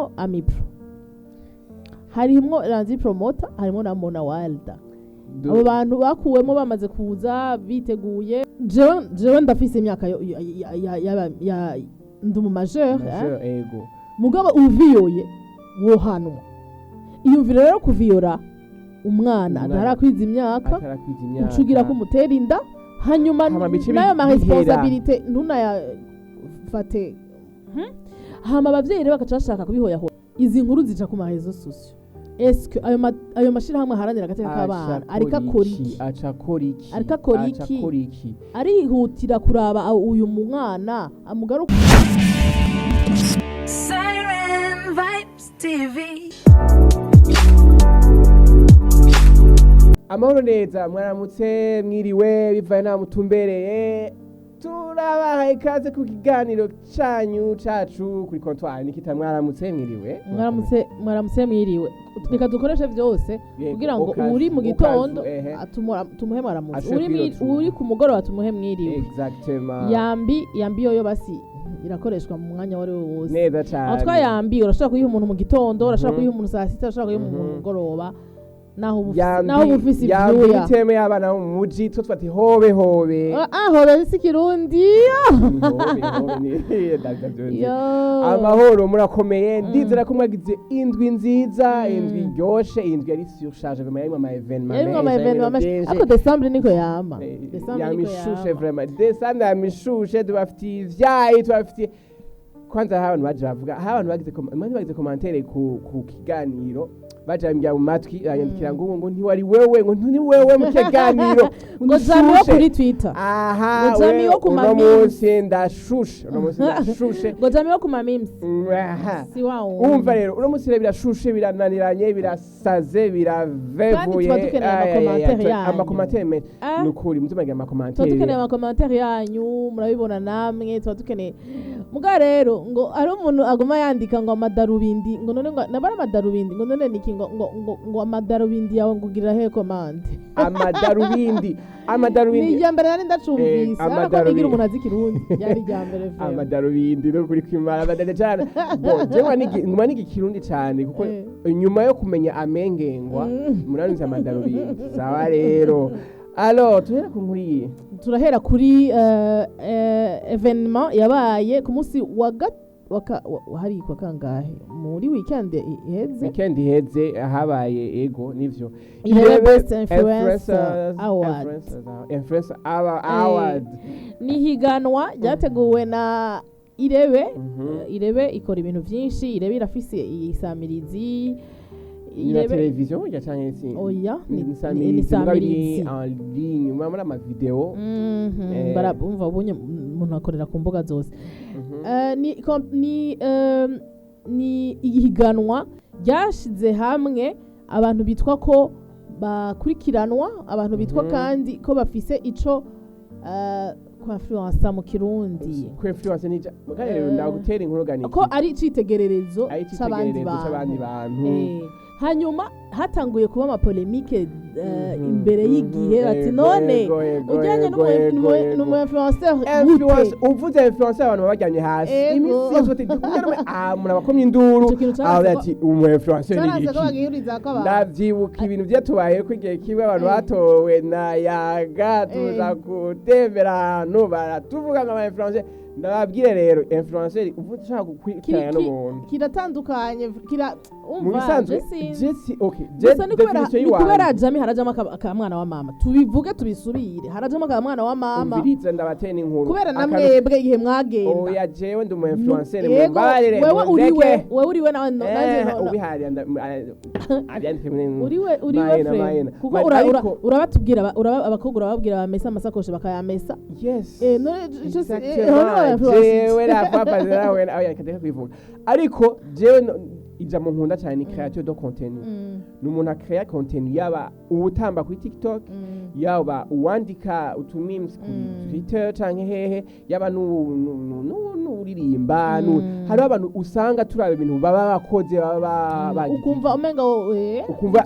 Harimwo Amipro, harimwo Ranzi Promoter, harimwo na Mona Walda. Abo bantu bakuwemo bamaze kuza biteguye. Jewe ndafise imyaka ya ndi umu majeur, eh? Majeur, ego. Mugabo uviyoye wohanwa. Iyumvire rero kuviyora umwana Umwana. atarakwiza imyaka, atarakwiza imyaka, ucugira ko umutera inda, hanyuma Hama bice n'ayo ma bihera. responsabilité ntunayafate. Hama abavyeyi rero bagaca bashaka kubihoyahoya. Izi nkuru zica ku ma réseaux sociaux. Eske ayo mashirahamwe aharanira agateka k'abana ariko akora iki? Aca akora iki? Ariko akora Aca iki? akora iki? Arihutira kuraba uyu mwana amugaruka. Siren Vibes TV. Amahoro neza, mwaramutse, mwiriwe, bivaye nta mutumbereye. Turabaha ikaze ku kiganiro canyu, cacu, kuri Comptoir Nikita. Mwaramutse, mwiriwe. Mwaramutse, mwaramutse, mwiriwe. Reka dukoreshe vyose Yego, kugira ngo okazu, uri mu gitondo okazu, ehe. tumuhe mwaramutse, Ashobore uri kwirotura. uri ku mugoroba tumuhe mwiriwe. Exactement. Yambi, yambi yoyo basi irakoreshwa mu mwanya wari wo wose. Neza cane. Aho twayambi urashobora kuyiha umuntu mu gitondo, urashobora kuyiha umuntu saa sita, urashobora kuyiha umuntu mu mugoroba, naho uba Yambi, naho uba ufise yambi ivyuya. Iteme y'abana bo mu muji two twati hobe hobe. Ah, ah, hobe si Kirundi. Hobe hobe ndavyumva. Yo. Amahoro, murakomeye? Ndizera ko mwagize indwi nziza, indwi iryoshe, indwi yari surcharge vraiment, yarimwo ama événements yarimwo ama menshi, événements yarimwo menshi. byinshi. Ariko décembre niko yama. Décembre niko Yamishushe. yama. Vraiment décembre yamishushe. Tubafitiye ivyayi, tubafitiye kwanza hari abantu baje bavuga, hari abantu bagize bagize commentaire ku kiganiro, baje bambwira mu matwi, banyandikira ngo ntiwari wewe, ngo ni wewe mu kiganiro. Ngo jami wo Nshushe. kuri Twitter. Aha. Ngo jami We, wo ku uno ma memes. munsi ndashushe, uno munsi ndashushe. Ngo jami wo ku ma memes. Aha. Si wa wundi. Umva rero, uno munsi rero birashushe, birananiranye, birasaze, biravevuye. Kandi tuba dukeneye Ay, ay, ay, ama commentaire yanyu. ama commentaire menshi. Ah. Ni ukuri mutumagira Tuba ama commentaire. dukeneye ama commentaire yanyu, murabibona namwe, tuba dukeneye. Muga rero ngo hari umuntu aguma yandika ngo amadarubindi, ngo none ngo nabara amadarubindi, ngo none niki, ngo amadarubindi yawe ngo ugirira he commande? Amadarubindi, Ni amadarubindi. irya mbere nari ndacumvise. Eh, ariko nigira amadarubindi. umuntu azi Ikirundi ryari irya mbere vraiment. Amadarubindi no kuri kwimara amadade cyane. Bon, jewe nguma niga Ikirundi cyane kuko nyuma yo kumenya amengengwa muranunze amadarubindi. Sawa rero, alors tuhera ku nkuru iyi. Turahera kuri événement yabaye ku munsi wa hari kwa kangahe muri weekend iheze. Weekend iheze habaye, ego nivyo. Irebe Best Influencer Award. Influencer Award. Ni higanwa ryateguwe na Irebe. Irebe ikora ibintu byinshi. Irebe irafise isamirizi. Ni na televiziyo burya canke si? Oya, ni ni samirizi mugabo iri samirizi. en ligne, muba muri ama vidéo. Umva ubunye umuntu akorera ku mbuga zose. Ni ihiganwa ryashize hamwe abantu bitwa ko bakurikiranwa, abantu bitwa kandi ko bafise ico kwinfluensa mu Kirundi. Kwinfluence ni kandi rero ndagutera inkuru gani. Ko ari icitegererezo ari c'abandi icitegererezo c'abandi bantu. bantu. Hanyuma hatanguye kuba ama polémique imbere y'igihe, bati none ujyanye n'umu influenceur Influence, gute? uvuze influencer abantu baba baryamye hasi. Iminsi yose bati kugira ngo ah umuntu abakomye induru. Ico kintu aho caranse ati umu influencer ni caranse ko iki? bagihuriza ko abantu. Ndavyibuka ibintu vyatubaye ko igihe kimwe abantu batowe na Yaga tuza gutembera ahantu, baratuvuga ngo ama influencer. Ndababwire rero, influencer uvuze ushaka gukwitana n'umuntu Kiratandukanye, kira mu umva bisanzwe. Je sinzi. Je si okay, je Gusa ni kubera définition ni kubera yiwanje. jami harajamo akamwana wa mama, tubivuge tubisubire, harajamo akamwana wa mama. Umviriza, ndabateye n'inkuru. Kubera na mwebwe igihe mwagenda. Oya, jewe ndi umu influencer, Yego, mumbabarire. wewe uriwe. Mundeke. Wewe uriwe nawe nanje Ubihariye abyandike muri uriwe, uriwe Mayena, frère. mayena. Kuko uraba abakobwa urababwira bamesa amasakoshi bakayamesa. Yes. None Exactement. none aba influencer. Jewe rapapa nawe oya reka kwivuga, ariko jewe ijambo nkunda cyane ni créateur de contenu. Ni umuntu akrea contenu, yaba uwutamba kuri TikTok, yaba uwandika utu memes kuri Twitter canke hehe, yaba n'uririmba. Hariho abantu usanga turaba ibintu baba bakoze, baba bagize Ukumva umenga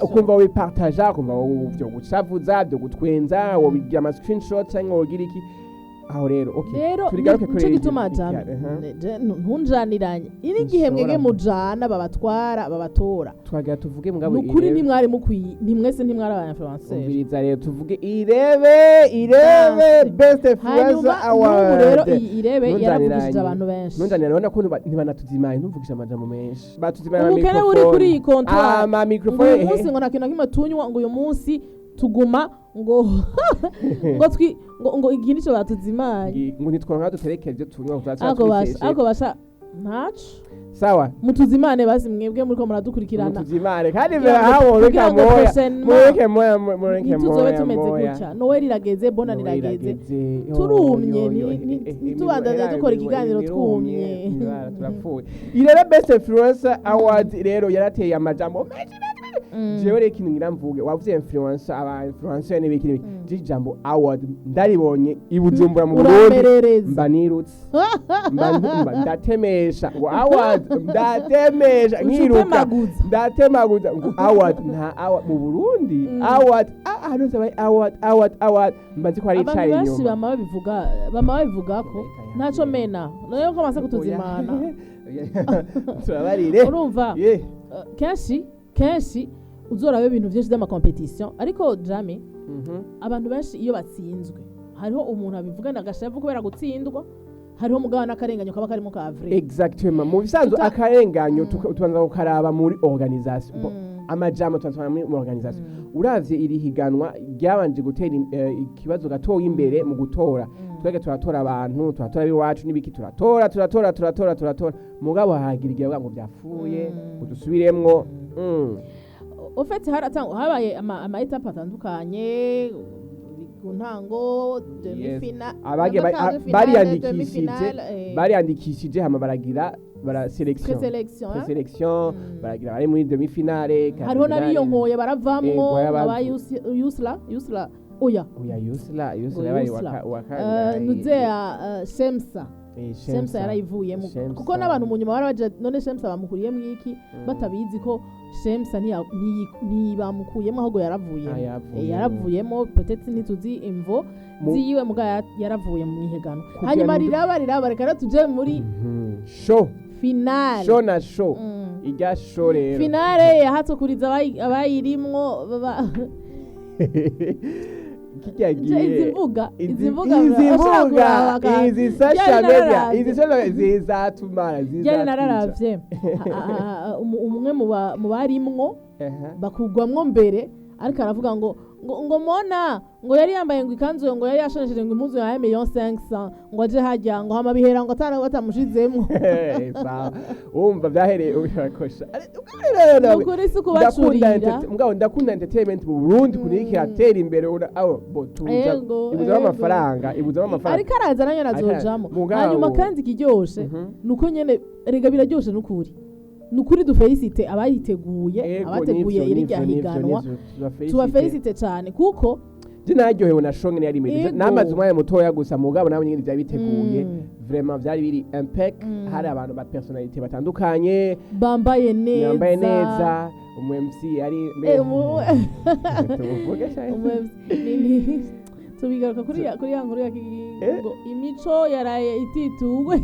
ukumva wipartaja, ukumva byo gucavuza, byo gutwenza, wobigira ama screenshot canke wogira iki. Aho rero, okay, Rero turigaruke kuri nico iryo- gituma irya- jami ntunjaniranye ini gihe mwege Sinshobora. Mujana babatwara babatora. Twagira tuvuge mugabo Nukuri irebe. ntimwari mukwiye, ntimwese ntimwari aba influenceur. Umviriza rero, tuvuge irebe Danse. best influencer Hanyuma n'ubu rero award. iyi irebe Ntunjaniranye. yaravugishije abantu benshi. Ntunjaniranye, urabona ko ntibanatuzimaye, ntumvugishe amajambo menshi, batuzimaye ama Ubukene buri microphone. kuri iyi comptoir. Ama Ngo microphone. uyu munsi ngo nta kintu na kimwe tunywa, ngo uyu munsi tuguma ngo twi ngo iki nico batuzimaye. Ngo ntitworonka duterekere ibyo tunywa ngo tuzaca Ako basha twiteshe. Ako basha ntaco. Sawa. Mutuzimane basi mwebwe muriko muradukurikirana. Mutuzimane kandi Kugira ngo- berahawo reka kugira ngo moya prochainement mureke moya mureke ntituzobe moya tumeze moya. gutya. Noel irageze, bona Noel irageze. irageze. Yo, Turumye, yo, yo, ntitubandanye dukora ikiganiro imirumye, twumye. turapfuye. Irebe best influencer award rero yarateye amajambo menshi menshi menshi. Jewe rero ikintu ngira mvuge, wavuze influencer, aba influencer n'ibiki n'ibiki, je ijambo award ndaribonye i Bujumbura mu Burundi Uramerereza. mba nirutse, mba ndatemesha ngo award, ndatemesha nkiruka. Ucutemaguza. Ndatemaguza ngo award, nta award mu Burundi. Award, ahantu hose habaye award, award, award, mba nzi ko hari Abantu icayi benshi inyuma. bama babivuga ko ntaco mena nayo ko bamaze kutuzimana. Turabarire. Urumva, Ye. Kenshi kenshi uzorabe ibintu byinshi by'amakompetisiyo, ariko jami abantu benshi iyo batsinzwe, hariho umuntu abivugana agashavu kubera gutsindwa, hariho umugabo n'akarenganyo kaba karimo ka vrai. Exactement, mu bisanzwe akarenganyo tubanza kukaraba muri organisation. Bo, amajambo tubanza muri organisation. Uravye iri higanwa ryabanje gutera ikibazo gatoya imbere mu gutora. Twege turatora abantu, turatora abiwacu n'ibiki, turatora turatora turatora turatora, mugabo hagira igihe bavuga ngo byapfuye, ngo dusubiremwo. Au fait habaye ama étape atandukanye ku ntango, demi-finale, Abagiye bariyandikishije, bariyandikishije, hama baragira bara sélection. Présélection, hein? Présélection, baragira bari muri demi finale. Hariho n'abiyonkoye baravamwo. Ego, aba Yusla, Yusla, oya. Oya, Yusla, Yusla Ngo yabaye Yusla. waka Nuzea Shemsa. Shemsa yarayivuyemo. Shemsa. Kuko n'abantu mu nyuma barabaje, none Shemsa bamukuriyemo iki? Batabizi ko Shemsa ntibamukuyemo, ahubwo yaravuyemo. Ah, yaravuyemo. Yaravuyemo, peut-être ntituzi imvo ziyiwe, muga yaravuye mu ihiganwa. Kugira Hanyuma ngo- riraba, reka rero tuje muri Show. Finale. Show na show. Irya show rero. Finale yahatsukuriza abayirimwo Kirya Je, gihe izi mbuga izi mbuga izi urashobora mbuga kuraba izi social Ryari media nararavye. izi social media zizatumara Ryari zizatwica. nararavye umwe mu barimwo bakugwamwo mbere, ariko aravuga ngo mona ngo yari yambaye ngo ikanzu, ngo yari yashonesheje ngo impuzu ya 1,5 million, ngo aje hajya ngo hama bihera ngo atara batamushizemwo. Sawa, wumva byahereye ubirakosha. Nukuri si ukubacurira. Mugabo ndakunda entertainment mu Burundi kuntu iriko iratera imbere, aho bo tuza Ego, ibuzamo ego. amafaranga, ibuzamo amafaranga. Ariko araza nayo Ariko arazojamo. mugabo- Hanyuma kandi ikiryoshe nuko nyene rega biraryoshe, nukuri nukuri dufelicite abayiteguye, Ego, abateguye nivyo, irya nivyo, nivyo, higanwa. nivyo, tubafelicite. Tubafelicite cyane kuko Je naryohewe na show ngene yari imeze. Ego. Namaze umwanya mutoya gusa, mugabo nabo nyene vyari biteguye. Vraiment vyari biri impec. Hari abantu ba personnalité batandukanye bambaye neza. Yambaye neza, umu MC yari tuvuge cyane. Tubigaruka kuri ya nkuru ya Kigingi ngo imico yaraye itituwe.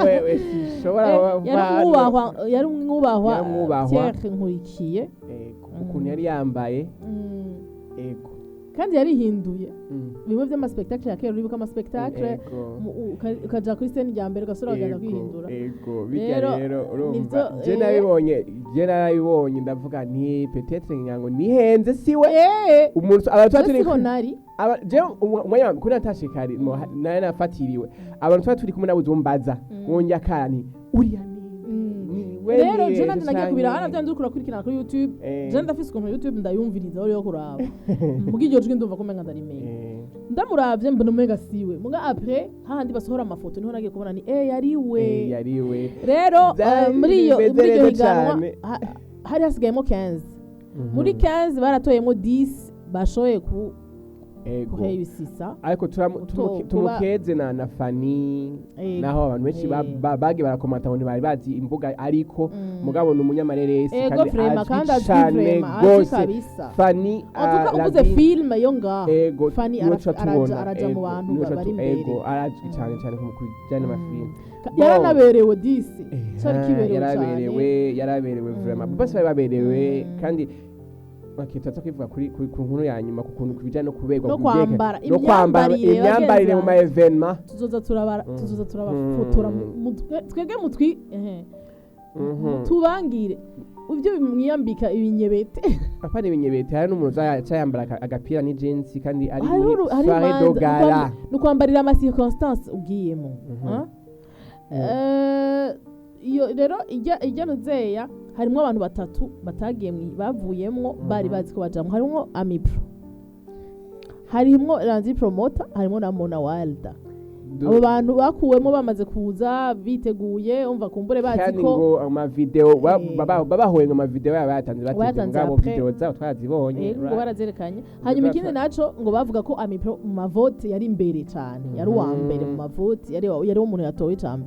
Jewe sinshobora. Yari umwubahwa. Yari umwubahwa. Pierre Nkurikiye. Ego, ukuntu yari yambaye. Ego. Kandi yarihinduye bimwe by'amaspectacle ya kera, uribuka amaspectacle Ego. ukaja kuri scène rya mbere ugasubira ukagenda kwihindura. Ego, bijya Rero, rero urumva nivyo, je nabibonye, je narabibonye, ndavuga nti peut-être ngira ngo nihenze siwe umuntu abantu tuba Je turi siho nari. Je umwanya wa kuri natashe kare nari nafatiriwe, abantu tuba turi kumwe nabuze umbaza wongera kandi uriya ni we Rero ni je nanje nagiye canke- kubira hano byanze urakurikirana kuri YouTube. Je ndafise ukuntu YouTube ndayumviriza aho yo kuraba muga iryo jwi ndumva ko umenga ndarimenya. Ndamuravye mbona umenga siwe, muga après hahandi basohora amafoto niho nagiye kubona ni yari we. Yari we. Rero Vyari muri iyo bimeze muri iryo neza higanwa cane. hari hasigayemo 15, muri 15 baratoyemo 10 bashoboye ku Ego. Kureyusisa. Ariko tumukeze na Fani, Ego. naho abantu benshi bagiye barakomata ngo ntibari bazi imbuga, ariko mugabo ni umunyamareresi Ego, kandi vraiment, azwi kandi azwi cane vraiment, azwi gose. kabisa. Fani, En tout cas, uvuze Lavine, film yo ngaha, ego, Fani niwe tuca tubona, araja mu ego, bantu niwe tuca bari imbere. Ego, arazwi cane cane ku bijyanye n'amafilme. Bon. Yaranaberewe disi, cari kiberewe cane. Yaraberewe, yaraberewe vraiment. Bose bari baberewe. Kandi okay, turaza kwivuga kuri ku nkuru ya nyuma ku kuntu ku bijyanye no kuberwa, No ku bijyanye kwambara, no kwambara, imyambarire, imyambarire mu ma bagenzi. événement. Tuzoza turabara, tuzoza turabafotora, twebwe mutwi ehe, tubangire ibyo mwiyambika ibinyebete. Apana ibinyebete, hari n'umuntu uza yambara agapira n'ijinsi kandi ari Hariho muri hariho soirée imanza, de gala. Ni ukwambarira ama circonstance ugiyemo. Ah? Iyo rero ijya nuzeya, harimo abantu batatu batagiye bavuyemwo bari bazi ko bajamwo. Harimwo Amipro, harimwo Ranzi Promoter, harimo na Mona Walda. Abo bantu bakuwemo bamaze kuza biteguye, umva, kumbure bazi Kandi ko ngo amavideo babahoye, ngo amavideo yabo bayatanze batevye, Bayatanze mugabo après. video zabo twarazibonye. Ngo barazerekanye. Hanyuma ikindi naco, ngo bavuga ko Amipro mu mavote yari imbere cane, yari uwa mbere mu mavote, yari umuntu yatowe cane.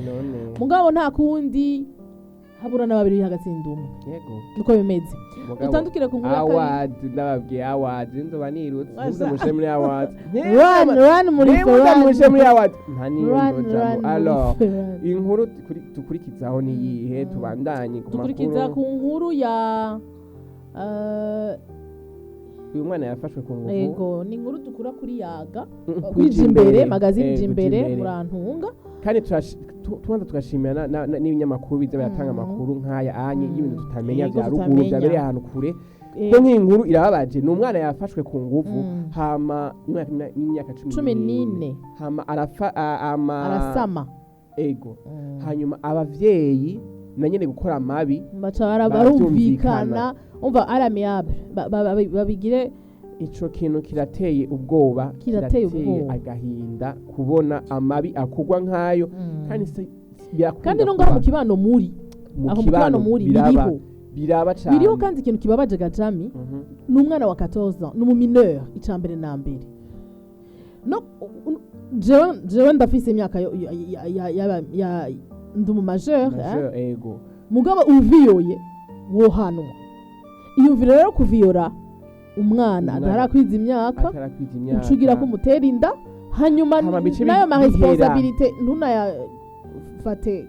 None Mugabo nta kundi, habura na babiri hagatsinda umwe. Niko bimeze. Mugabo, Dutandukire ku nkuru ya kabiri. Award, ndababwiye, award nzoba nirutse. Washa. Ntuze mushe muri award. Run, run muri Nimuze mushe muri award, nta niyo Run, ndojamo. run. Alors, Muri run. inkuru dukurikizaho ni iyihe? Tubandanye ku Dukurikiza makuru. ku nkuru ya Uyu mwana yafashwe ku nguvu. Ego, ni inkuru dukura kuri Yaga, kuri Wija Imbere magazine, Wija Ija Imbere. Imbere. Murantunga. Kandi tubanza tugashimira n'ibinyamakuru biza biratanga amakuru nk'aya anye y'ibintu tutamenya Yego, vya ruguru, tutamenya. vyabereye ahantu kure. Ko nk'iyi nkuru irababaje, ni umwana yafashwe ku nguvu, hama y'imyaka cumi 14, n'ine. Hama arafa ama Arasama. Ego, hanyuma abavyeyi na nyene gukora amabi Baca baravyumvikana. barumvikana, umva, aramiable babigire. Ico kintu kirateye ubwoba. Kirateye ubwoba. Agahinda kubona amabi akugwa nk'ayo, kandi birakunda Kandi no ngaho kuba mu kibano muri mu aho mu kibano muri biraba, biriho. Biraba cane. Biriho. Kandi ikintu kibabaje gajami, ni umwana wa 14 ans, ni umumineur. Icya mbere na mbere, no jewe ndafise imyaka ya ndi umu majeur, eh? Majeur, ego. Mugabo uviyoye wohanwa. Iyumvire rero kuviyora umwana Umwana. atarakwiza imyaka, Atarakwiza imyaka, ucugira ko umutera inda, hanyuma Hama bice n'ayo ma bihera. responsabilité ntunayafate.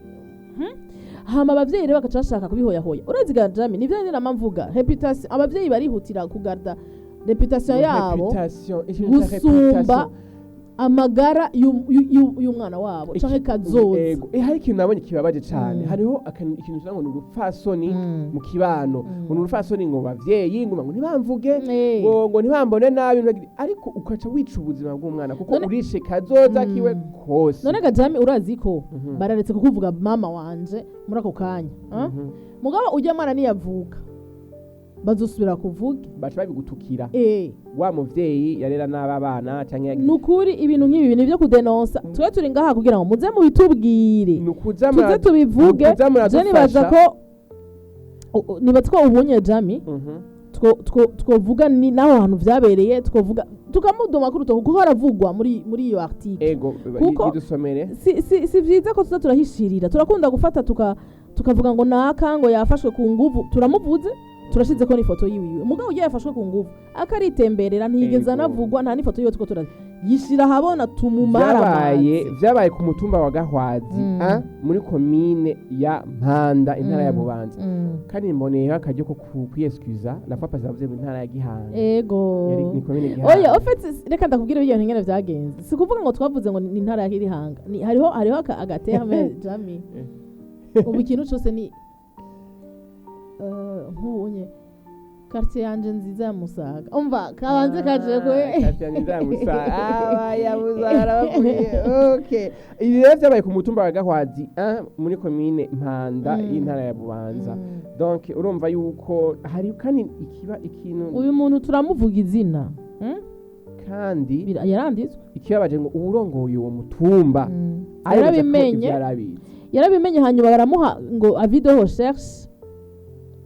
Hama abavyeyi rero bagaca bashaka kubihoyahoya. Urazi gajami, nivyo nyene nama mvuga, réputation. Abavyeyi barihutira kugarda réputation yabo Réputation, ikintu ca gusumba réputation. amagara y'umwana wabo canke kazoza. Ego. Hari ikintu nabonye kibabaje cane. Hariho ikintu tuvuga ngo ni urupfasoni mu kibano, ngo ni urupfasoni, ngo bavyeyi ngo ntibamvuge, ngo ntibambone nabi, ariko ukaca wica ubuzima bw'umwana kuko urishe kazoza kiwe kose. None gajami, urazi ko bararetse kukuvuga mama wanje muri ako kanya, ah? Mugabo ujya mwana niyavuka bazosubira kuvuga. Baca babigutukira wa muvyeyi yarera n'aba bana canke Nukuri ibintu nk'ibi, bintu byo kudenonsa, twe turi ngaha kugira ngo muze mubitubwire, Nukuza tuze tubivuge. nukuza Je nibaza muradufasha. ko nibaza ko ubunye jami twovuga ni naho hantu vyabereye, twovuga tukamudoma kuri uto kuko haravugwa muri iyo article. Ego. Idusomere. Si vyiza ko tuza turahishirira. Turakunda gufata tukavuga ngo naka ngo yafashwe ku nguvu, turamuvuze, turashizeko n'ifoto yiwiwe. Mugabo ugiye yafashwe ku nguvu akaritemberera, ntiyigeze anavugwa, nta n'ifoto yiwe tuko turayishira ahabona, tumumara Vyabaye amazi. Vyabaye ku mutumba wa Gahwazi, muri komine ya Mpanda, intara ya Bubanza. Kandi mboneyeho akaryo ko kwiyescusa la fois passée navuze mu ntara ya Gihanga. Ni komine Gihanga. Oya, au fait, reka ndakubwira ibyo ingene vyagenze. Si kuvuga ngo twavuze ngo ni intara ya Gihanga. Ni hariho agaterme jami. Ubu ikintu cose ni nk'ubunye quartier yanje nziza ya Musaga, umva kabanze kaje kwe. Quartier nziza ya Musaga. Ah, ya Musaga arabakwiye. Okay, ibi rero vyabaye ku mutumba wa Gahwazi, muri komine Mpanda, y'intara ya Bubanza. Donc urumva yuko hari kandi ikiba ikintu Uyu muntu turamuvuga izina. Kandi Yaranditswe. ikibabaje, ngo uwurongoye uwo mutumba aremeza ko Yarabimenye. ivyo yarabizi. Yarabimenye, hanyuma baramuha ngo avis de recherche,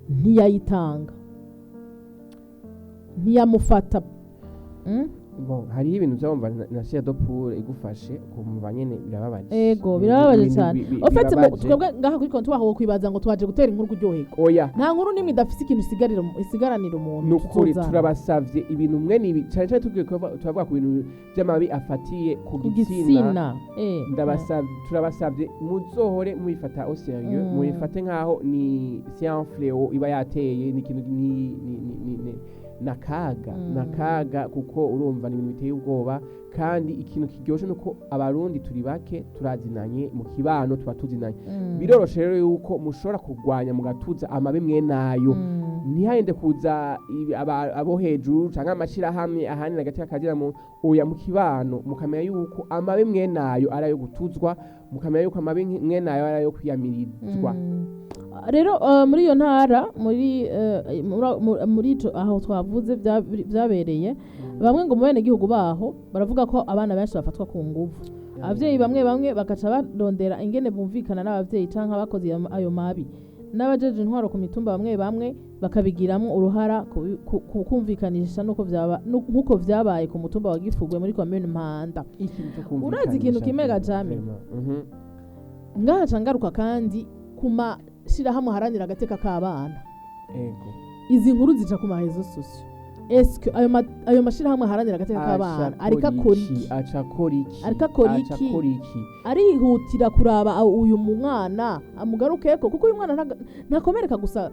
ntiyayitanga, ntiyamufata. Mm? Bon, hariho ibintu vyumva na chair de poule igufashe ukumva nyene birababaje. Ego, birababaje Ibintu cyane. Au fait, bibabaje. twebwe ngaha kuri comptoir wokwibaza ngo twaje gutera inkuru kuryoherwa. Oya. Nta nkuru n'imwe idafise ikintu isigarira isigaranira umuntu. Ni ukuri. Tuzozana. Turabasavye ibintu mwe nibi, cyane cyane tugiye turavuga ku bintu by'amabi afatiye ku ku gitsina. Gitsina, eh. Ndabasavye, turabasavye, muzohore mubifata au sérieux, mubifate nkaho ni c'est un fléau iba yateye, ni ikintu ni nakaga, nakaga, kuko urumva ni ibintu biteye ubwoba. Kandi ikintu kiryoshe nuko Abarundi turi bake, turazinanye mu kibano, tuba tuzinanye. Biroroshe rero yuko mushobora kurwanya mugatuza amabi mwe nayo, ntihahinde kuza abo hejuru canke amashirahamwe ahanini hagati y'akazina mu oya, mu kibano mukamenya yuko amabi mwe nayo ari ayo gutuzwa, mukamenya yuko amabi mwe nayo ari ayo kwiyamirizwa. Rero muri iyo ntara, muri muri ico aho twavuze vyabereye, bamwe ngo mu benegihugu baho baravuga ko abana benshi bafatwa ku nguvu, abavyeyi bamwe bamwe bagaca barondera ingene bumvikana n'abavyeyi canke abakoze ayo mabi, n'abajeje intwaro ku mitumba bamwe bamwe bakabigiramwo uruhara kumvikanisha nuko vyabaye ku mutumba wa Gifugwe muri komine Mpanda. Ikintu cyo Urazi ikintu kumvikanisha kimwe gajami? Vraiment. Ngaha ca ngaruka kandi ku mashirahamwe aharanira agateka k'abana. Izi nkuru zica ku ma réseaux sociaux. Eske ayo mashirahamwe aharanira agateka k'abana ariko akora iki? Aca akora iki? Ariko akora Aca iki? akora iki? Arihutira kuraba uyu mwana amugarukeko, kuko uyu mwana ntakomereka gusa,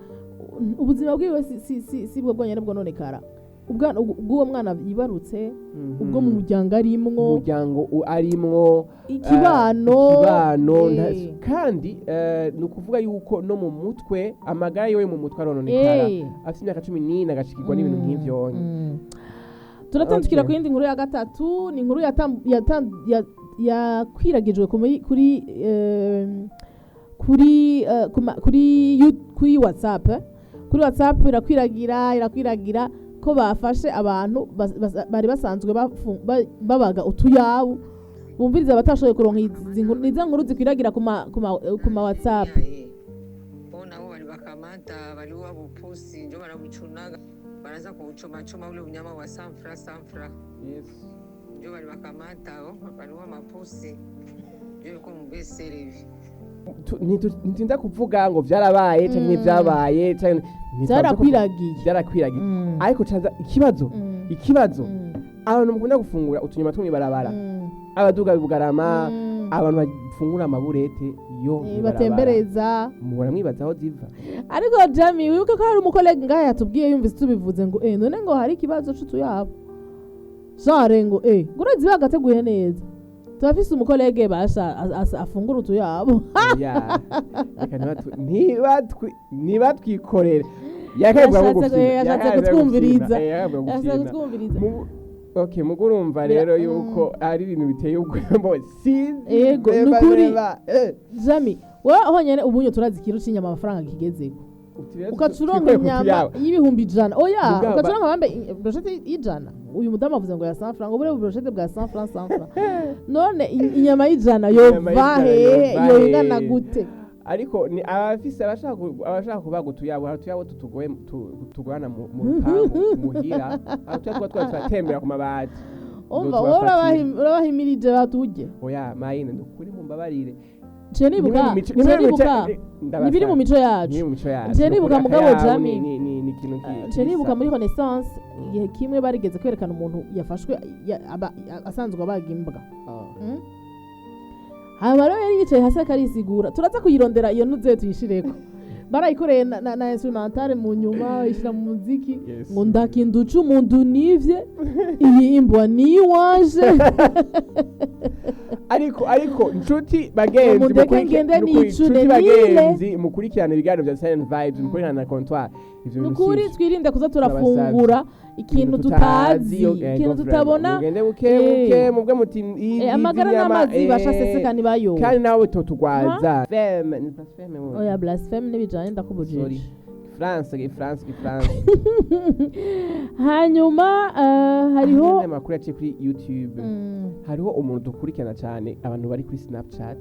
ubuzima bwiwe si bwo bwonyene bwononekara. Ubw'uwo mwana yibarutse, ubwo mu muryango arimwo, Umuryango arimwo, ikibano. Ikibano. Kandi ni ukuvuga yuko no mu mutwe, amagara yiwe mu mutwe arononekara. Afite imyaka 14 agashikirwa n'ibintu nk'ivyo. Turatandukira Okay. ku yindi nkuru ya gatatu. Ni inkuru yakwiragijwe kuri kuri WhatsApp, eh. Kuri WhatsApp irakwiragira, irakwiragira ko bafashe abantu bari basanzwe babaga utuyabu. Bumviriza abatashoboye kuronka izi nkuru, ni za nkuru zikwiragira ku ma WhatsApp. Bo nabo waliwakamata, waliua bupusi, njo wanabuchunaga, wanaanza kuuchomachoma ule unyama wa sanfra sanfra, njo waliwakamata, waliua mapusi, njo ilikuwa mubesere hivi. Ntinda kuvuga ngo vyarabaye canke ntivyabaye canke Byarakwiragiye. Vyarakwiragiye, ariko caza ikibazo, ikibazo, abantu mukunda gufungura utunyama two mw'ibarabara, abaduga Bugarama, abantu bafungura amaburete yo mw'ibarabara, batembereza, muhora mwibaza aho ziva. Ariko Jami, wibuke ko hari umukolege ngaha yatubwiye, yumvise tubivuze ngo none ngo hari ikibazo c'utuyabo, genre ngo ngo urazi bagateguye neza. Turafise umukolege basha afungura utuyabo. Oya, reka ntibatwikorere. Yakabivuga nko gufyina. Yashatse Yakabivuga kutwumviriza. gufyina. Yakabivuga Yashatse gufyina. kutwumviriza. Okay, mugo urumva rero yuko ari ibintu biteye ubwoba, sinzi. Ego, Reba, nukuri. reba, Jami, wowe honyene ubunye turazi ikiro c'inyama amafaranga kigezeko. Uti rero Ugaca uronka twikore ku inyama tuyabo. y'100,000, oya. Mugabo Ugaca uronka bambe brochette y'100. Uyu mudamu avuze ngo ya 100 francs, ubure brochette bwa 100 francs, 100 francs. None inyama y'100 Inyama yova y'ijana hehe? yova Yoingana hehe? gute? Ariko ni abafise abashaka kubaga utuyabo, hari utuyabo tutugoye, tugorana mu rupangu muhira, hari utuyabo tuba turatembera ku mabati. Umva, Ngo wowe tubafatire. urabahimirije batujye. Oya mayine, ndukuri mumbabarire. Nce nibuka, nce nibuka nibiri mu mico yacu. Ni mu mico yacu. Nce nibuka Nukuri mugabo akayabo Jami. ni ikintu Nce nibuka gisa. muri Renaissance igihe kimwe barigeze kwerekana umuntu yafashwe asanzwe abaga imbwa. Haba rero yari yicaye hasi akarisigura. Turaza kuyirondera iyo nuze tuyishireko. Barayikoreye na instrumentale, mu nyuma ishyira mu muziki. Yes. Ngo ndakinduca umuntu nivye, iyi imbwa ni iwanje. Ariko nshuti bagenzi, Mundeke ngende nukuri, nicune nshuti nile. bagenzi, mukurikirana ibiganiro bya Silent Vibes, mukurikirana na comptoir, ivyo bintu Nukuri sivyo. twirinde kuza Turabasavye. turafungura ikintu tutazi, ikintu tutabona. Mugende buke buke, mubwe muti Amagara izi nyama, n'amazi bashaseseka nibayo. Kandi nawe totugwaza femme ni blasphème wowe. Oya, blasphème n'ibijanye, Sorry. ndakubujije. France, France, France. Hanyuma hariho Hariho amakuru yaciye kuri YouTube. Hariho umuntu dukurikirana cyane, abantu bari kuri Snapchat.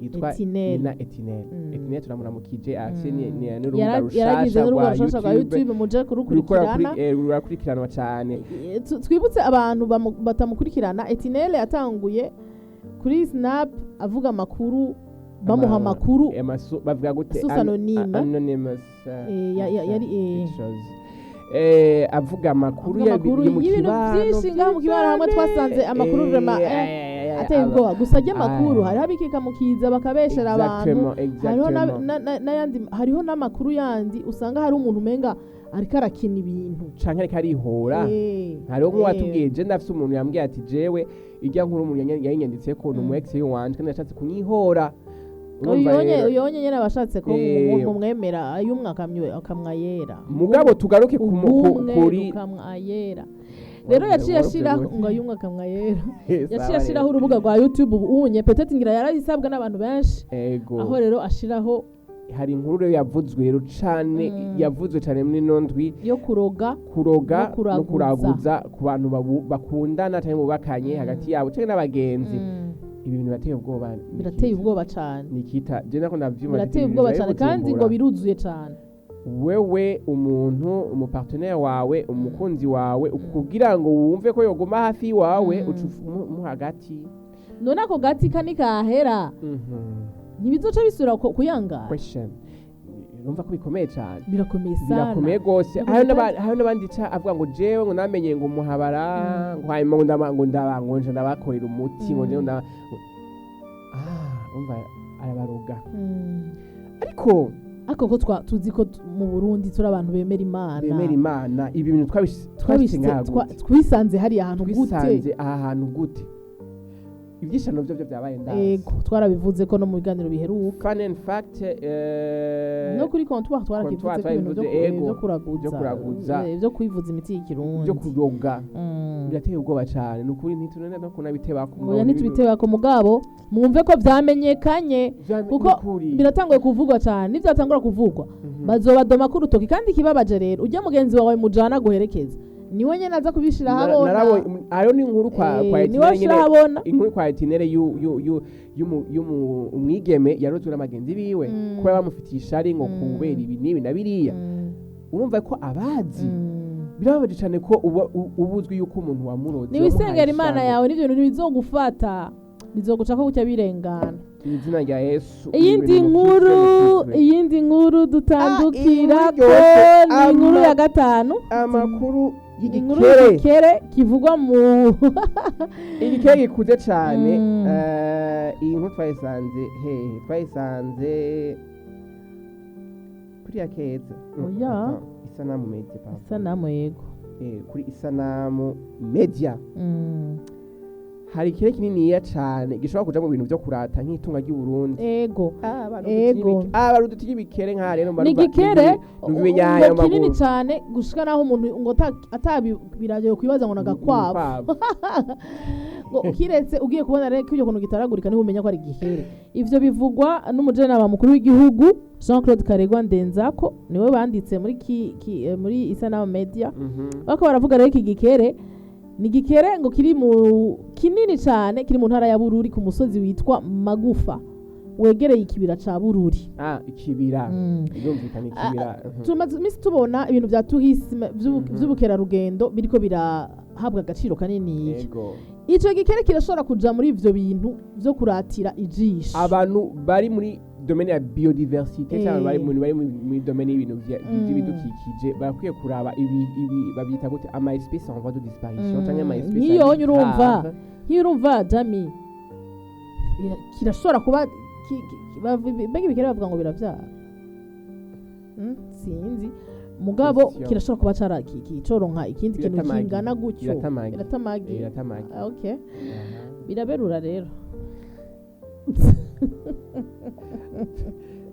Yitwa Etinel. Nina Etinel. Etinel turamuramukije, afise n'urubuga Yaragize rushasha n'urubuga rwa rushasha rwa YouTube YouTube, muje rukora kurukurikirana. Rurakurikiranwa cane. Twibutse abantu batamukurikirana, Etinel yatanguye kuri Snap avuga amakuru, bamuha amakuru bavuga gute? Source anonyme. Anonymous Yari, pictures. Avuga amakuru avuga amakuru yo mu y'ibintu kibano byinshi ngaha mu kibano, hamwe twasanze amakuru vraiment, ateye ubwoba gusa ry'amakuru. Hariho abikika mu kiza bakabeshera abantu, hariho n'ayandi, hariho n'amakuru yandi usanga hari umuntu umenga ariko arakina ibintu Canke ariko arihora. Hariho nk'uwatubwiye, je ndafise umuntu yambwiye ati jewe irya nkuru umuntu yayinyanditse ko ni umu ex wanje kandi yashatse kunyihora. Urumva rero, Uyonye nyene abashatse ko mumwemera ayumwe akamwa yera. Mugabo tugaruke Ubumwe kuri rukamwa ayera rero yaciye ashiraho ngo ayumwe akamwa yera, yaciye Sawa ashiraho rero. urubuga rwa YouTube ubu unye peut-être ngira yarayisabwa n'abantu benshi, Ego. aho rero ashiraho. Hari inkuru rero yavuzwe rero cane, yavuzwe cane muri ino ndwi, yo kuroga kuroga no kuraguza. No kuraguza ku bantu bakundana canke bubakanye hagati yabo canke n'abagenzi. Ibi bintu birateye ubwoba, Nikita. Birateye ubwoba cane. Nikita, je nako ndavyumva. Birateye ubwoba cane kandi ngo biruzuye cane. Wewe umuntu, umupartenaire wawe, umukunzi wawe, kugira ngo wumve ko yoguma hafi wawe, uca umuha hagati. None ako gati kanikahera ntibizoca bisubira kuyangara? Question. Urumva ko bikomeye cyane. Birakomeye sana. Birakomeye rwose. Birakomeye. Hariho n'abandi ca avuga ngo jewe ngo namenye ngo umuhabara, ngo hanyuma ngo ndaba ngo ndaba ngo nje ndabakorera umuti, ngo jewe ndaba, umva arabaroga. Ariko Ariko ko tuzi ko mu Burundi turi abantu bemera Imana. Bemera Imana, ibi bintu twabishyize ngaha gute? Twisanze hariya hantu gute? Twisanze aha hantu gute? Ibyishano byo byabaye ndazi. Ego, twarabivuze ko no mu biganiro biheruka. Fun and fact, No kuri comptoir twarakivuze Comptoir ko ibintu twarabivuze, ego, byo kuraguza, byo kuraguza. Byo kwivuza imiti y'ikirundi, Byo kuroga birateye ubwoba cyane, ni ukuri ntitunene no kunabitebako. Oya, ntitubitebako, mugabo mwumve ko vyamenyekanye kuko biratanguye kuvugwa cyane. Nivyatangura kuvugwa bazobadoma ku rutoki. Kandi ikibabaje rero, ujya mugenzi wawe mujana guherekeza niwe nyene aza kubishira ahabona. Hariho n'inkuru kwa Niwe Etinere ashira nyene, ahabona. Inkuru kwa Etinere umwigeme yarozwe n'abagenzi biwe kuba bamufitiye ishari ngo kubera ibi n'ibi na biriya. Urumva ko abazi birababaje cyane ko uba uzwi yuko umuntu wamuroze Niwisengera wamuhaye Imana ishari. yawe, n'ivyo bintu ntibizogufata, bizogucako gutya birengana. Mu izina rya Yesu. Iyindi Ibintu nkuru, mukizwe. iyindi nkuru dutandukira Ah, ko inkuru iryoshe. ni inkuru ya gatanu. Amakuru Inkuru y'igikere. y'igikere kivugwa mu Igikere gikuze cyane. Iyi nkuru twayisanze hehe? Twayisanze kuri ya Keza. Oya. Attends, Isanamu Media, pardon. Isanamu, yego. Kuri Isanamu Media hari ikirere kininiya cane gishobora kuja mu bintu vyo kurata nk'itunga ry'i Burundi. Ego. Abantu Ego. abantu dutinya ibikere nka rero mba Ni igikere numva ibinyanya ngo kinini mu maguru. cyane gushika naho umuntu ngo atabiragiye kwibaza ngo nagakwavu, ngo kiretse ugiye kubona rero ko ibyo kuntu gitaragurika niba umenya ko ari igikere. Ivyo bivugwa n'umujenama mukuru w'igihugu Jean Claude Karegwa Ndenzako, niwe banditse muri muri Isanamu Media. Bako baravuga rero iki gikere ni igikere ngo kiri mu kinini cyane, kiri mu ntara ya Bururi ku musozi witwa Magufa wegereye ikibira ca Bururi. Ah, ikibira. Birumvikana, ikibira. Tumaze iminsi tubona ibintu vya tourisme vy'ubukerarugendo biriko birahabwa agaciro kanini. Ico gikere kirashobora kuja muri ivyo bintu vyo kuratira ijisho. Abantu bari muri domaine ya biodiversité cyangwa bari muri domaine y'ibintu by'ibidukikije barakwiye kuraba ibi babyita gute, ama espèces en voie de disparition cyangwa ama espèces Nk'iyo ari urumva. rare. Nk'iyo urumva jami kirashobora kuba mbega ibikere bavuga ngo biravyara. Sinzi mugabo Question. kirashobora kuba cara coronka ikindi kintu Biratamagi. kingana gutyo. Biratamagi. Biratamagi. Biratamagi. Ah, okay, biraberura rero.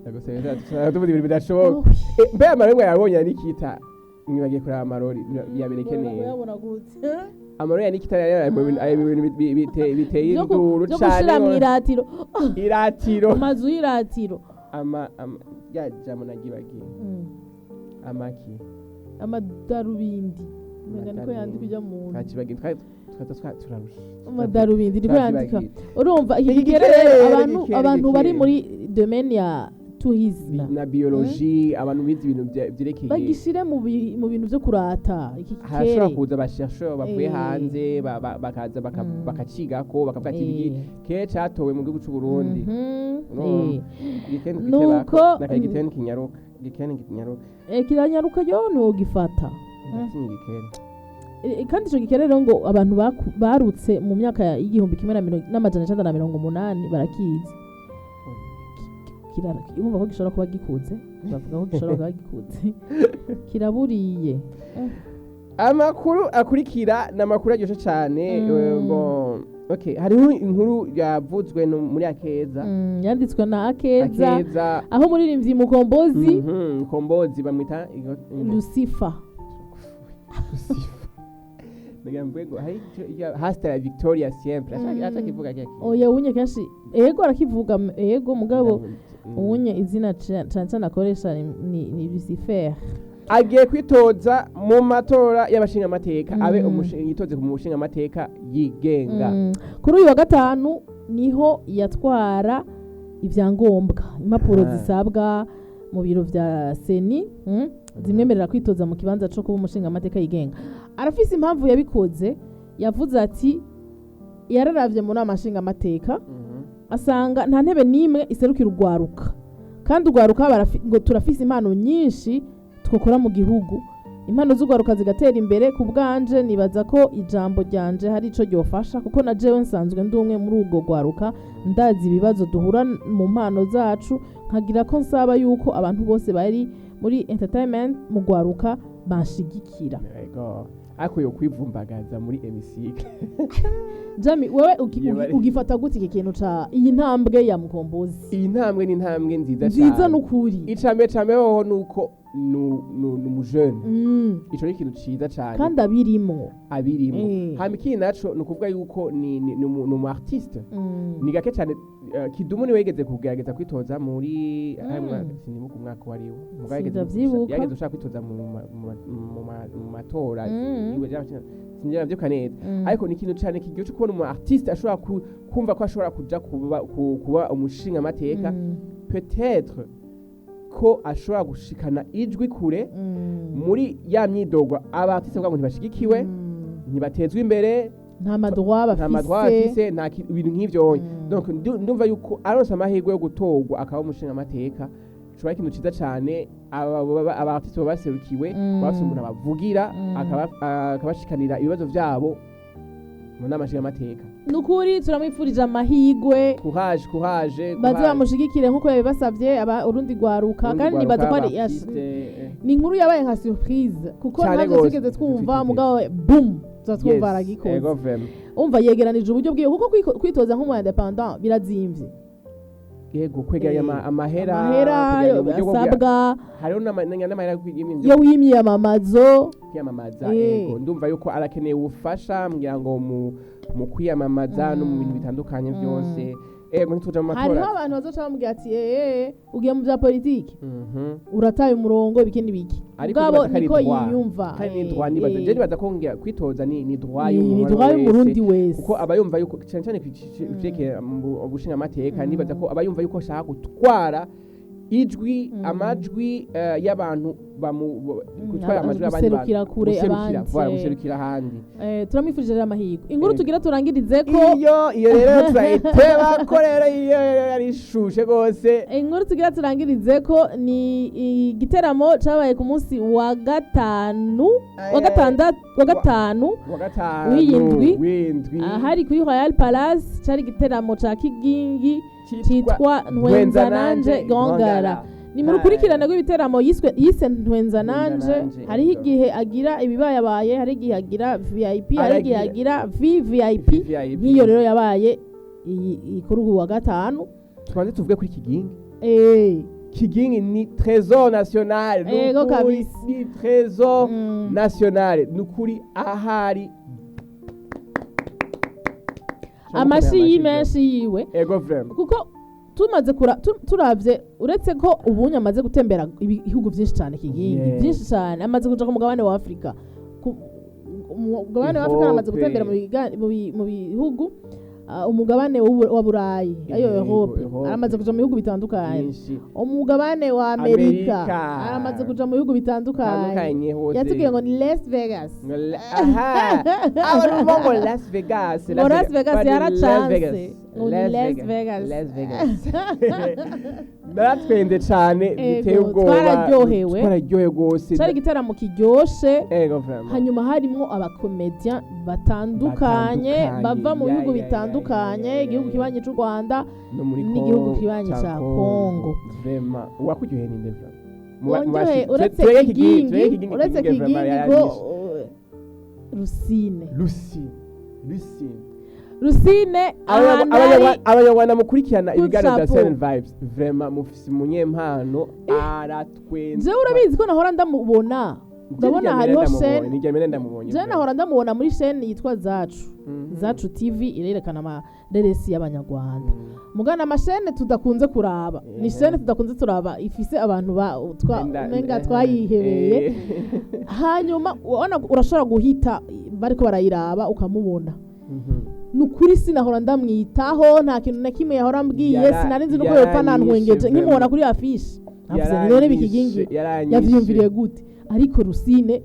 Tuvuze ibintu bidashoboka. Mbe amarori yabonye ya Nikita, mwibagiye kuraba amarori yabereke neza. Uyabona gute? Amarori ya Nikita yari ari mu bintu biteye induru Vyo gushira cane. mw'iratiro. Iratiro. Mu mazu y'iratiro. Ama ya jambo nagibagiye. Amaki Amadarubindi umenga niko yandika ujya muntu. Ntakibagiye. Tukaza turarusha. Amadarubindi niko yandika. Twavyibagiye. Urumva iki Iki gikere gikere, rero, abantu igikere, abantu bari igikere. muri domaine ya tourisme Na biologie, abantu bize ibintu vyerekeye bagishire mu bintu vyo kurata iki harashobora gikere. kuza abashesheur bavuye hanze bakaza bakacigako, bakavuga ati igikere catowe mu gihugu c'u Burundi. No. Igikere Nuko- igikere kinyaruka, igikere kinyaruka. Kiranyaruka yo ntiwogifata. Ndatinya igikere. Kandi ico gikere rero ngo abantu barutse mu myaka y'1980 barakizi. Urumva ko gishobora kuba gikuze, bavuga ko gishobora kuba gikuze, kiraburiye. Amakuru akurikira ni amakuru aryoshe cyane. Bon, okay, hariho inkuru yavuzwe muri Akeza. Yanditswe na Akeza, Akeza. aho umuririmbyi Mukombozi Kombozi bamwita Lucifer. Ndagira mvuge ngo hari hasta la victoria siempre. Acha kivuga kya kintu. Oya, unye kenshi ego arakivuga, ego, mugabo unye izina cane cane akoresha ni Lucifer. Agiye kwitoza mu matora y'abashingamateka, abe yitoze mu mushingamateka yigenga. Kuri uyu wa gatanu niho yatwara ibyangombwa, impapuro zisabwa mu biro vya CENI, zimwemerera kwitoza mu kibanza co kuba umushingamateka yigenga. Arafise impamvu yabikoze. Yavuze ati yararavye mu nama nshingamateka, asanga nta ntebe n'imwe iserukira urwaruka, kandi urwaruka ngo turafise impano nyinshi twakora mu gihugu, impano z'urwaruka zigatera imbere. Ku bwanje nibaza ko ijambo ryanje hari ico ryofasha, kuko na jewe nsanzwe ndi umwe muri urwo rwaruka, ndazi ibibazo duhura mu mpano zacu, nkagira ko nsaba yuko abantu bose bari muri entertainment mu rwaruka banshigikira. Yego. Ariko yo kwivumbagaza muri hémicycle. Jami, wewe Iyo bari- ugifata gute iki kintu ca iyi ntambwe ya Mukombozi? Iyi ntambwe ni intambwe nziza Nziza cyane. n'ukuri. Icambere cambe hoho nuko nu umujene. Ico ni ikintu ciza cane. Kandi abirimo. Abirimo. Hama ikindi naco ni ukuvuga yuko ni umu artiste. Ni gake cyane, Kidumu niwe yigeze kugerageza kwitoza muri sinibuka umwaka wari wo. Mugabo Sindavyibuka. yageze gushaka kwitoza mu matora yiwe, sinavyibuka neza. Ariko ni ikintu cyane kiryoshe kubona umu artiste ashobora kumva ko ashobora kuja kuba umushingamateka. Peut-être ko ashobora gushikana ijwi kure muri ya myidogo aba artiste bavuga ngo ntibashigikiwe, ntibatezwa imbere, nta ma droit nta ma droit bafise. bafise, nta ibintu nk'ivyo. Donc ndumva yuko aronse amahirwe yo gutorwa akaba umushingamateka, coba ikintu ciza cane. Aba artiste baba baserukiwe, baba bafise umuntu abavugira, akabashikanira ibibazo vyabo mu nama nshingamateka. Nukuri turamwifurije amahigwe. Courage, courage, Baze courage. bamushigikire nkuko yabibasavye aba urundi rwaruka. Urundi Kandi nibaza ko ari rwaruka, aba-artiste, ni inkuru yabaye nka surprise, kuko Cane ntabyo gose. twigeze twumva. Twigeze. Mugabo boom, tuza twumva Yes, aragikoze. ego vraiment. Umva, yegeranije uburyo bwiwe, kuko kwitoza nk'umu indépendant birazimvye. Yego, kwegeranya amahera, amahera kwegeranya uburyo bwo asabwa. Hariho n'amahera y'ibintu yo w'imyiyamamazo. Kwiyamamaza. Yego, ndumva yuko arakeneye ubufasha ngira ngo mu kwiyamamaza no mu bintu bitandukanye byose. Ego, ntituja mu Hariho matora. abantu bazoca bamubwira ati ugiye mu bya politiki, urataye umurongo, ibiki n'ibiki. Ariko Mugabo nibaza ko ari niko droit. yiyumva. Kandi ni droit, nibaza je nibaza ko ngira kwitoza ni droit Ni y'umuntu droit wese. y'umurundi wese. Kuko aba yumva yuko cyane cyane kuvyerekeye mu bushingamateka, nibaza ko aba yumva yuko ashaka gutwara ijwi, amajwi y'abantu gutwara amajwi y'abandi bantu. Guserukira kure Guserukira, abandi, voilà, guserukira ahandi. Turamwifurije rero amahirwe. Inkuru tugira turangirize ko Iyo rero turayiteba ko rero iyo rero yari ishushe rwose. Inkuru tugira turangirize ko ni igiteramo cabaye ku munsi wa gatanu, wa gatandatu, wa gatanu wa gatanu w'iyindwi. W'indwi. Ahari kuri Royal Palace, cari igiteramo ca Kigingi citwa Ntwenza Nanje Gongara. Ni mu rukurikirane rw'ibiteramo yiswe yise Ntwenza Nanje. Nanje, Hariho yego. igihe agira ibibayabaye, hari igihe agira VIP, hari igihe Aragira- agira VVIP. VIP. Nk'iyo rero yabaye iyi kuri uyu wa gatanu. Tubanze tuvuge kuri Kigingi. Kigingi ni trésor national. Ni Ego ukuri, kabisa. ni trésor national, ni ukuri ahari. Amashi menshi yiwe. Ego vraiment. Kuko tumaze turavye, uretse ko ubunye amaze gutembera ibihugu byinshi cyane Kigingi, byinshi cyane, amaze kuja ku mugabane wa Afurika. Umugabane wa Afrika aramaze Europe. gutembera mu bihugu, umugabane wa Burayi, ayo Yego, Europe, Europe. aramaze kuja mu bihugu bitandukanye. Byinshi. Umugabane wa Amerika, Amerika. aramaze kuja mu bihugu bitandukanye. Bitandukanye hose. Yatubwiye ngo ni Las Vegas. Ngo aha, abantu bo ngo Las Vegas. Ngo Las Vegas Bari yaracanse. Vegas. Ngo ni Las Vegas. Las Vegas. Naratwenze cane biteye Ego, ubwoba. twararyohewe. Twararyohewe rwose. Cari igitaramo kiryoshe. Ego, vraiment. Hanyuma harimwo abakomedian batandukanye Batandukanye, bava mu ya, bihugu ya, ya, bitandukanye, ya, ya, igihugu ya. kibanyi c'u Rwanda No muri n'igihugu Congo, kibanyi ca ca Congo. Vraiment, uwakuryoheye ninde vraiment? Wongewe uretse Kigingi, uretse Kigingi ko Rusine. Lucy, Lucy. Rusine ahantu ari Abanyarwanda mukurikirana Good ibiganiro bya chapeau. Seven Vibes, vraiment mufise umunyempano, aratwenza. Jewe urabizi ko nahora ndamubona, ndabona hariho chaîne. Nijya mbere ndamubonye. Jewe nahora ndamubona muri chaîne yitwa Zacu. Mhm. Zacu TV irerekana amareresi y'abanyarwanda. Mhm. Mugana amashene tudakunze kuraba ni Yeah. chaîne tudakunze turaba ifise abantu ba umenga twayihebeye. Hanyuma ubona urashobora guhita bariko barayiraba ukamubona. Mhm. Ni ukuri sinahora ndamwitaho, nta kintu na kimwe yahora ambwiye. Sinari nzi nuko yopfa Yaranyishe nantwengeje nkimubona vraiment. kuri afishe navuze nti none bikigingi Yaranyishe. yavyiyumviriye gute? Ariko Rusine,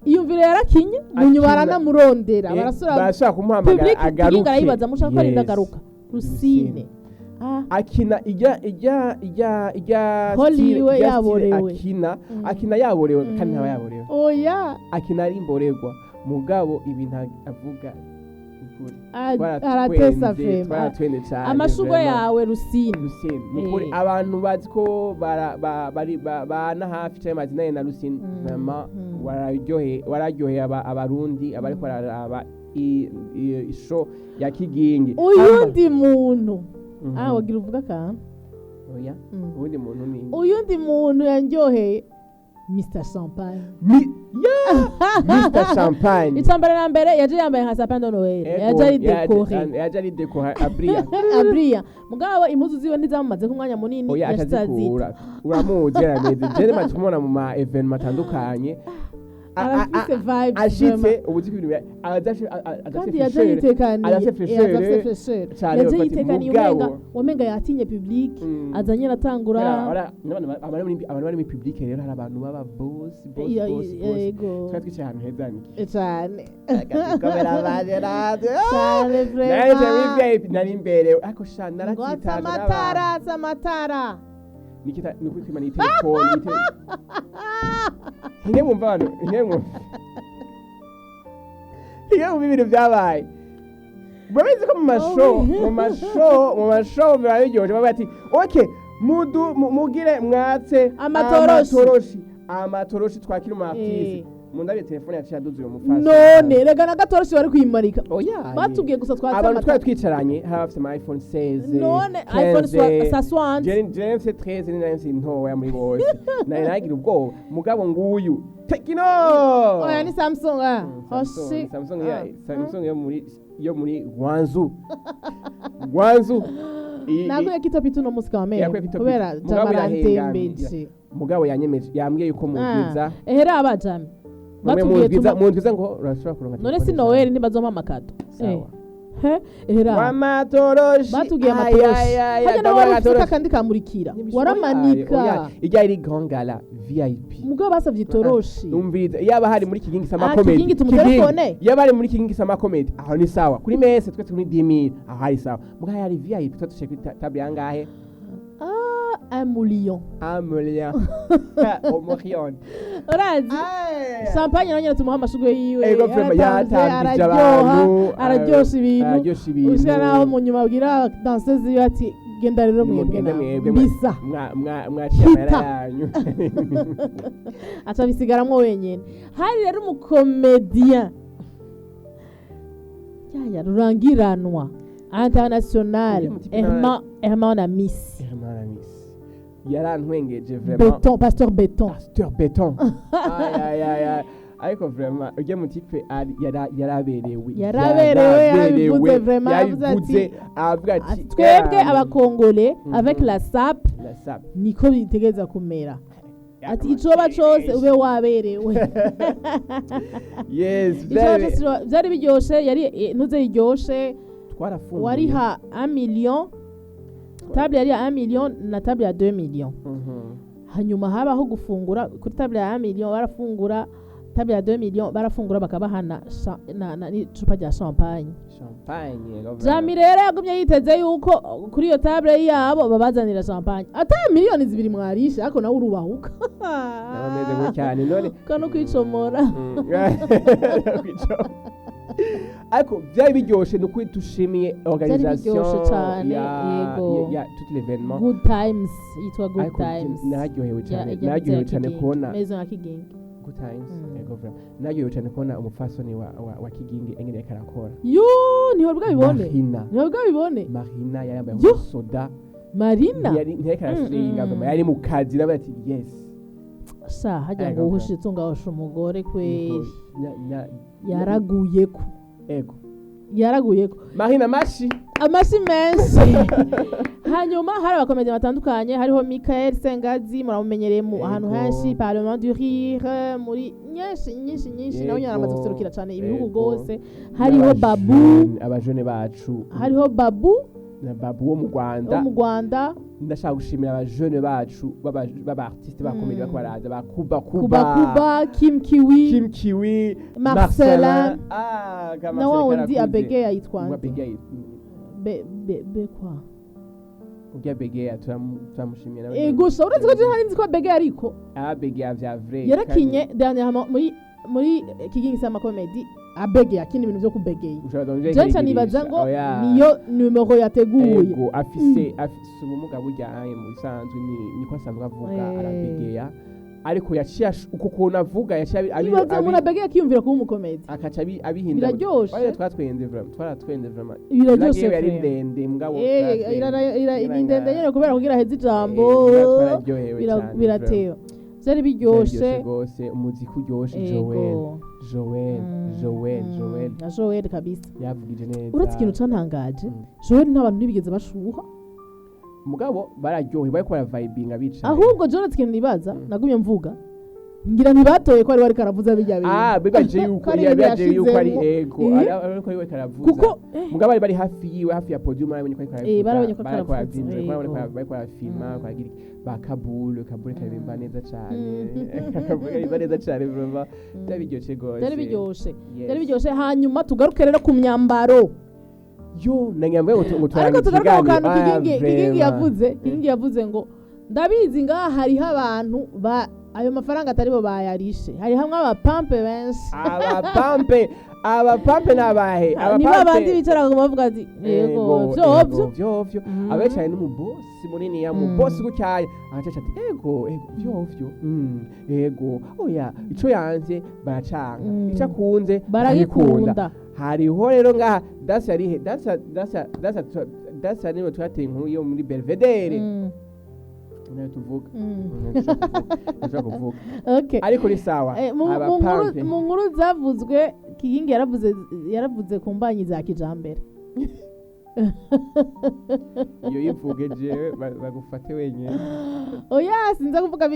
iyumvire yarakinye mu nyuma Akina. baranamurondera, barasura Barashobora kumuhamagara public Kigingi agaruke. arayibaza mushaka ko arinda Yes. agaruka Rusine. Akina ijya Holly style- we ijya style. yaborewe. Akina akina yaborewe kandi ntaba yaborewe. Oya. Akina ari imborerwa, mugabo ibintu avuga ukuri. Aratesa Twaratwenze, fema. twaratwenze cyane Amashurwe vraiment. yawe Rusine. Lucine nukuri abantu bazi ko bari bana hafi cyangwa bazinanye na Lucine, vraiment wararyoheye abarundi abariko bararaba ishow ya Kigingi. Uyundi muntu Mhm. wagira uvuga akantu. Oya, uwundi muntu ni Uyundi muntu yanryoheye, Mr Champagne. Yeah! Mr Champagne. Icambere na mbere yaje yambaye nka sapin de Noël. Ego, Yaje ari décoré. Yaje ari décoré abriya. Abriya, mugabo impuzu ziwe ntizamumazeko umwanya munini. Oya. Yashitse azita. Akazikura, uramuzi yarameze jene maze kumubona mu ma événement atandukanye. Arafise vibes Ashitse vraiment. ubu uzi ko ibintu Kandi yaje yitekaniye. Adafise fraîcheur. Adafise fraîcheur. Cane, Yaje bafata yitekaniye, mugabo. umenga wamenga yatinye public, azanye aratangura. Abantu bari muri public rero, hari abantu baba boss boss boss boss. Yego. Twari twicaye ahantu heza niki. Cane. Kamera cane nari muri vraiment. VIP, nari imbere ariko sha Ngo atse naratsitaje n'abantu. amatara, atse amatara. Nikita nukuri kwimana iyi telefone hinge mwumva abantu, hinge mwumva ibintu byabaye. Murabizi ko mu mashow mu mashow biba biryoshye, baba bati okay, mudu mugire mwatse Amatoroshi. amatoroshi twakira umu artiste. Mundabiye telefone yaciye aduze uyu mufasi. None rega na gatoroshi bari kuyimarika. Oya. Batubwiye gusa twatse Abantu twari amatara. twicaranye hari abafite ama iPhone 16, None iPhone 15. sa soixante. Jene mfise 13 ni nari mfise ntoya muri bose, nari nagira ubwoba, mugabo nguyu Tecno. Oya, ni Samsung, Samsung, hoshi. Samsung ya Samsung yo muri Guangzhou. Guangzhou. Nakuye kitopi tuno musi kamere Yakuye kitopi. kubera Mugabo jamarantembeje. Mugabo yanyemeje, yambwiye yuko mubwiza Ehera abajami mwe batubwiye mubwiza tuma mubwiza ngo urashobora kuronka None si telefone. Noel ntibazompa amakado? Sawa. He ehera Wamatoroshi. batubwiye amatoroshi hajya nawe wari ufite akandi kamurikira waramanika. Ijya iri Grand Gala VIP. Mugabo basavye itoroshi. Umviriza, yaba hari muri Kigingi Sama Ah, Comedy. Kigingi tumutelefone? Yaba hari muri Kigingi Sama Comedy, aho ni sawa. Kuri mese twese muri 10000, aho hari sawa. Mugabo hari VIP twe tushye kuri table yangahe? Ah, 1 million. 1 million. Omorion. Urazi Champagne nawe nyene tumuha amashurwe yiwe. Ego, vraiment, yaratanze, yatambije araryoha, abantu, araryosha ibintu, araryosha ibintu. ushika naho mu nyuma abwira danseuse yiwe ati genda rero mwebwe Nimugende nawe mwebwe mbisa mwaciye amahera Hita. yanyu. Aca abisigaramwo wenyene. Hari rero umukomedian yaya rurangiranwa international. Ujya mu tipe. Herman Amisi. Herman Amisi yarantwengeje vraiment. Beton, Pasteur Beton. Pasteur Beton. Ay, ay, ay, ay. Ariko vraiment ujya mu tipe yaraberewe. Yaraberewe, yarabivuze vraiment, yavuze yabivuze ati, avuga ati twebwe abakongole avec la sap la sap niko bitegereza kumera. Ati icoba cose ube waberewe. Yes. Icoba cose vyari biryoshe, yari ntuze iryoshe. Twarafunguye. Wariha 1 million, table yari ya 1 million na table ya 2 million. Hanyuma habaho gufungura kuri table ya 1 million, barafungura table ya 2 million, barafungura bakabahana n'icupa rya champagne. Champagne lover. Jami rero yagumye yiteze yuko kuri iyo table yabo babazanira champagne, ata 2 miliyoni mwarishe, ariko nawe urubahuka. Nabameze ngo cyane none. Uka no kwicomora. Kwicomora. Ariko byari biryoshe, ni ukuri dushimiye organisation Biryoshe cane, yego. ya tout l'événement. Good Times, yitwa Good Ariko Times. naryohewe cyane, naryohewe cyane kubona Maison ya Kigingi. Good Times. Yego, vraiment naryohewe cyane kubona umupfasoni wa Kigingi engene yariko arakora. Yo, ntiwari bwabibone. Marina. Ntiwari bwabibone. Marina yari yambaye Yo. soda. Marina. Ntiyariko arasiringa, vraiment yari mu kazi, nawe ati yes. Sha hajya ngo Ego. uhushitse ungahosha umugore kweri. Yaraguyeko. Ego. Yaraguyeko. Marina mashi. Amashyi menshi. Hanyuma hari abakomedi batandukanye, hariho Michael Sengazi, muramumenyereye mu ahantu henshi, Parlement du Rire, muri nyinshi nyinshi nyinshi, nawe nyine aramaze guserukira cyane ibihugu rwose. Hariho Babu. Abajene bacu. Hariho Babu. Na Babu wo mu Rwanda. Wo mu Rwanda. Ndashaka gushimira abajene bacu b'aba artiste ba comedy bako baraza, ba Kuba Kuba. Kuba Kuba, Kim Kiwi. Kim Kiwi. Marcelin. Ah, ka na wa Marcelin wundi karakuze. Abegeya yitwa Uwa nde? Abegeya. Be be be kwa Urya Abegeya turamushimiye nawe. Gusa uretse ko je hari nzi ko Abegeya, ariko Abegeya vya vrai. yarakinye dernièrement muri Kigingi Sama Comedy, Abegeya akina ibintu vyo kubegeya. Ushobora Je nca nibaza ngo niyo numero yateguye. Ego, afise ubumuga burya mu bisanzwe niko asanzwe avuga. Arabegeya, ariko yaciye uko kuntu avuga yaciye Ibaze umuntu abegeya akiyumvira kuba umukomedi. Akaca abihinda. Biraryoshe. Twari twatwenze vraiment, twaratwenze vraiment. Biraryoshe. Blague yari Frère. ndende, mugabo twaratwenze. Ni ndende nyene kubera kugira aheze ijambo. Twararyohewe cyane. Biratewe, vyari biryoshe. Biryoshe rwose, umuziki uryoshe. Joel, Joel, Joel, Joel. Na Joel kabisa. Yavugije neza. Uretse ikintu cantangaje, Joel nta bantu ntibigeze bashuha. Mugabo bararyohewe, bariko baravibinga bicaye. Ahubwo Joel, ikintu nibaza, nagumye mvuga ngira ntibatoye ko ari we ariko aravuza bijya bintu. Ah, bibaje yuko Ko ari ibintu bibaje yuko ari yashizemwo. ego. Ariko ari we karavuza. Kuko mugabo bari hafi yiwe, hafi ya podium, barabonye ko ariko aravuza. Barabonye ko ariko Bariko aravuza, baravyinjira, yego. bariko barafilma, baragira iki. Ba Kabule, Kabule karirimba neza cane. Kabule karirimba neza cane vraiment. Byari biryoshe gose. Byari biryoshe. Yes. Byari biryoshe. Hanyuma tugaruke rero ku myambaro. Yo, nanyambaye ngo Ariko turangize tugaruke ku kantu ikiganiro. Ah, Kigingi vraiment. yavuze. Kigingi yavuze ngo ndabizi ngaha hariho abantu ba ayo mafaranga atari bo bayarishe, hari hamwe abapampe benshi. Abapampe, abapampe n'abahe? Ni ba bandi bicara bavuga ati yego, vyovyo. Vyovyo. Abicaye n'umubosi munini ya mubosi gutyaye agacaca ati ego ego, vyovyo. Ego, oya, ico yanze baracanga, ico akunze baragikunda. Baragikunda. Hariho rero ngaha dasi yarihe dasi dasi dasi dasi niwe twateye inkuru yo muri Belvedere. Nayo tuvuga. Ntushobora kuvuga. Okay. Ariko ni sawa. Mu Abapampe. mu nkuru zavuzwe, Kigingi yaravuze ku mbanyi za kijambere. Iyo yivuge jewe bagufate wenyine. Oya, sinza kuvuga,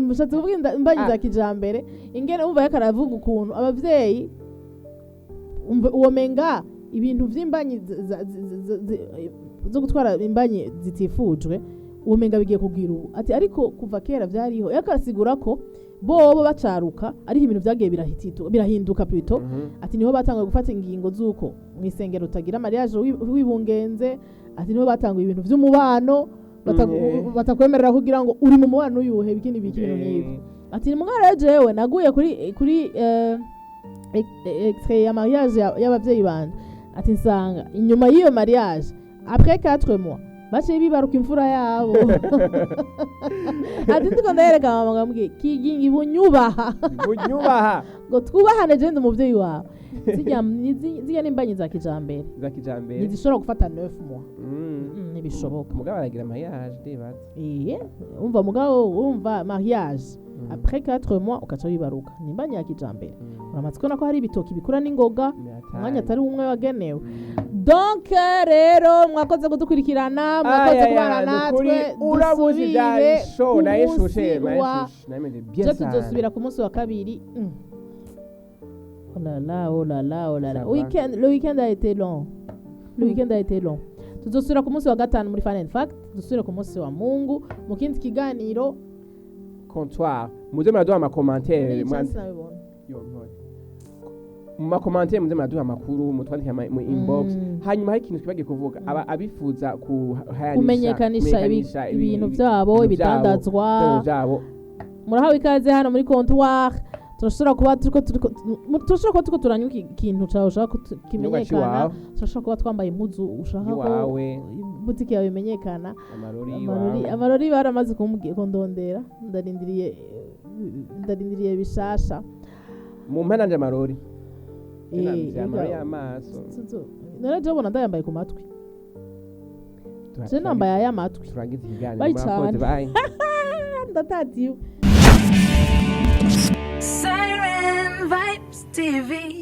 mushatse kuvuga imbanyi za kijambere, ingene umva yariko aravuga ukuntu abavyeyi uwo menga ibintu vy'imbanyi zo gutwara imbanyi zitifujwe, uwo menga bigiye kugira ubu, ati ariko kuva kera vyariho. Yariko arasigura ko bobo bacaruka ariko ibintu vyagiye birahinduka plutôt. Ati niho batanguye gufata ingingo z'uko mu isengero utagira mariage wibungenze. Ati niho batanguye ibintu vy'umubano batakwemerera kugira ngo uri mu mubano uyuhe, biki n'ibiki, ibintu nk'ibyo. Ati mwana rero jewe naguye kuri extrait ya mariage y'abavyeyi banje, ati nsanga inyuma y'iyo mariage, après 4 mois, baciye bibaruka imfura yabo. Ati ndiko ndayereka mama, ngamubwiye Kigingi bunyubaha. Bunyubaha. Ngo twubahane, je ndi umuvyeyi wawe. Zirya n'imbanyi za kijambere. Za kijambere. Ntizishobora gufata 9 mois. Ntibishoboka. Mugabo aragira mariage ndibaza. Iye, umva mugabo, umva mariage après 4 mois ukaca wibaruka, ni imbanyi ya kijambere. Uramaze kubona ko hari ibitoki bikura n'ingoga, Ni hatari. umwanya atari umwe wagenewe. Donc rero mwakoze kudukurikirana, mwakoze Aya, kubana ya, natwe. nukuri uramuzi byari Dusubire show ku naye munsi shushe naye wa shushe naye meze bien je sana. tuzosubira ku munsi wa kabiri. Oh là là, oh là là, oh là là. Ça va. Weekend, le week-end a été long. Le week-end a été long. Tuzosubira ku munsi wa gatanu muri Fun and Fact, dusubire ku munsi wa Mungu mu kindi kiganiro. Comptoir, muze muraduha ama commentaire. Ni chance nabibona. Yo, ntore. Mu ma commentaire muze muraduha amakuru, mutwandike mu inbox. Hanyuma hari ikintu twibagiye kuvuga, aba abifuza kuhayanisha, Kumenyekanisha ibintu byabo, ibidandazwa. Ibintu byabo. Murahawe ikaze hano muri comptoir. Turashobora kuba turiko turanywa ikintu cawe ushaka ko Ikinyobwa kimenyekana. c'iwawe. Turashobora kuba twambaye impuzu ushaka ko Iwawe. butike yawe imenyekana. Amarori Amarori, iwawe. amarori baramaze kundondera, ndarindiriye bishasha. Mu mpana nje amarori. Amarori y'amaso. None je ubona ndayambaye ku matwi? Je nambaye ay'amatwi. Turangize ikiganiro. Bye Murakoze. cyane. Bye. Ndatatiwe. Siren Vibes TV.